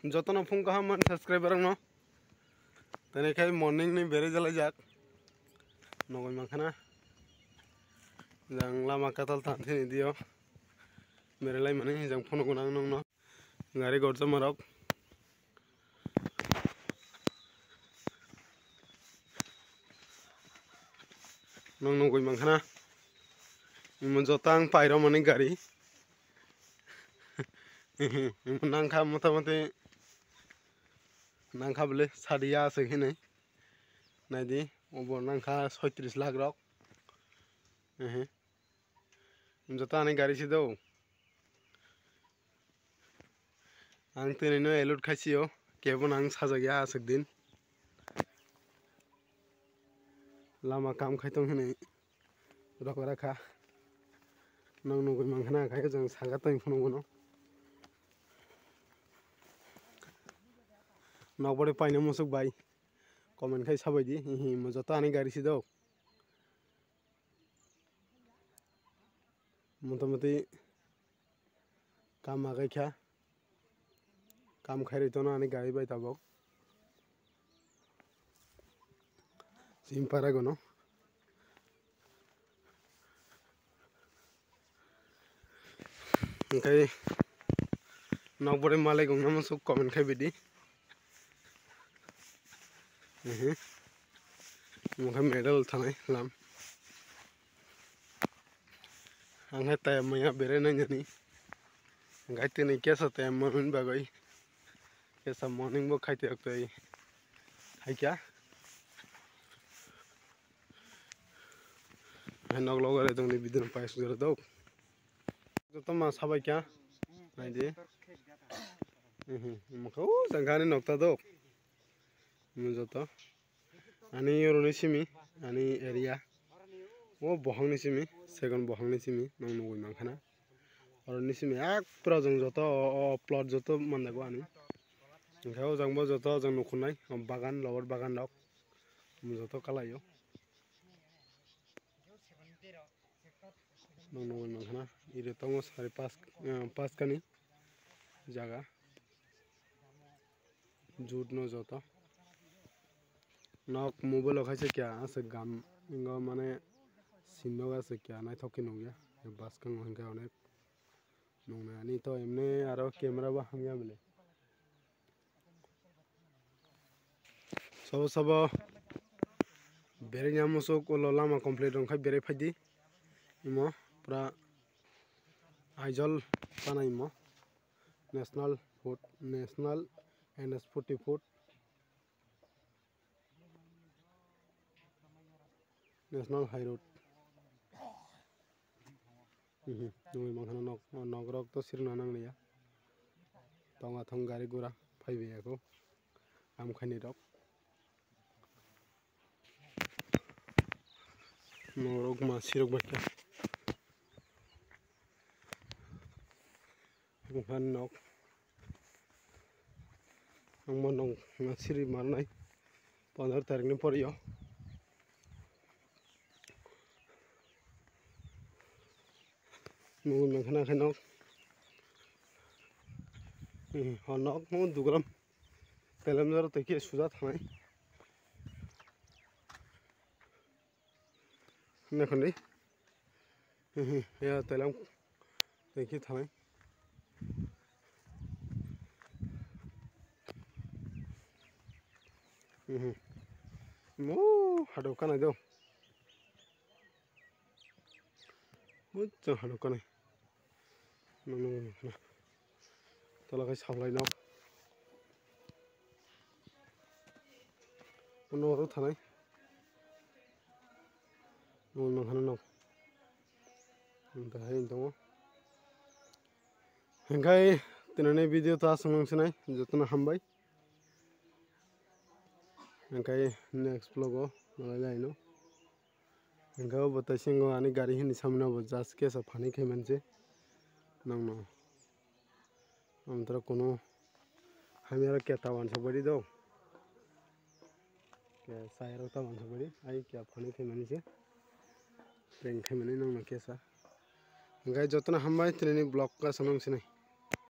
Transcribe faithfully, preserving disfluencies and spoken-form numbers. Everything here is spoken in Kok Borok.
Jotono phung kaham man subscriber rokno. Tini khai morning ni bere jalai jak. Nogoi mankha na. Jang lama katal tang thini dio. Bere lai mani jang phone gunang nongno. Gari gorjama rok. Nong nogoi mankha na. Imo jotang pairo mani gari. Imo nangkha motamoti. Nangkha bole sadiya aswk hinwi. Naidi, obo nangkha soitris lakh rok. Ehe. Joto ani gari si do. Ang tini no elut khaisio, kebo nang sajagya aswk din. Lama kam khai tong hinwi rok rakha. Nang nugwi mankha na khai jang saga tong phunuk bono. Nokbari paina musuk bai. Comment khai sabai di, hihi mo joto ani gari si do. Motamoti kam agai kha. Kam khairwi tono ani gari bai tabok. Simpara gono. Hingkai nokbori malai gong namo sok comment khai bidi. Ehe. Mokhe medal thanai lam. Ang hai tayam maya bere nai nani. Hingkai tini kesa tayam maya bagoi. Kesa morning bo khai tayok tei. Hai kya? Hai nok logo re tongni bidin pai sujara dok. Joto ma sabai kya? Nai di. Mhm. Mokhe o jangani nokta dok. Mo joto. Ani yoroni simi, ani area. O bohongni simi, second bohongni simi, nong nugwi mankha na. Oroni simi ek pura jang joto o, o plot joto mandago ani. Hingkhe o jang bo joto jang nukhunai, o bagan, rubber bagan rok. Mo joto kalaio. Nong nugwi mankha na, iri tongo sari pas, eh, pas kani jaga. Jut no joto. Nok mobile o khaisa kya aswk gam, ingo mane sinno aswk kya naithok khe nukya. Bwskango hinkhe onek nuknai ani to emne aro camera bo hamya bele. Sabo sabo bereng ya musuk ulo lama complete rong khai bereng phaidi. Imo pura Aizawl tana imo national food, national N S forty foot, national high road. Mhm, nugwi mankha nok, nok rok to sirna nangliya. Tonga thong gari gura phaibai ako. Amkhaini rok. Nok rok ma sirok bai kha. Buphani nok. Ang bo nok siri manai pondro tarikni pore o. Nugwi mankha na khe nok. Hmm, o nok mo dugram. Telem jora twi khe suja thanai. Nakhandi. Ya, telang. Thank you, thanai. Mo, hado kanai do. Mo, chang hado kanai. Nang nang nang. Tola khai sablai nok. Ano oro thanai. Nang nang hano nok. Ang ta hai tongo. Hingkai tinani video ta aswk nang sinai jotono hambai. Hingkai next vlog o malai lai no. Hingke o bo taisingo ani gari hini samano bo just kesa phani khe manse nangno. Amtara kono hamya rok keta wansok baidi do. Ke sayarok ta wansok baidi ai kya phani khe manse. Prank khe mani nangno kesa. Hingke jotono hambai tinini vlog ka sanang sinai.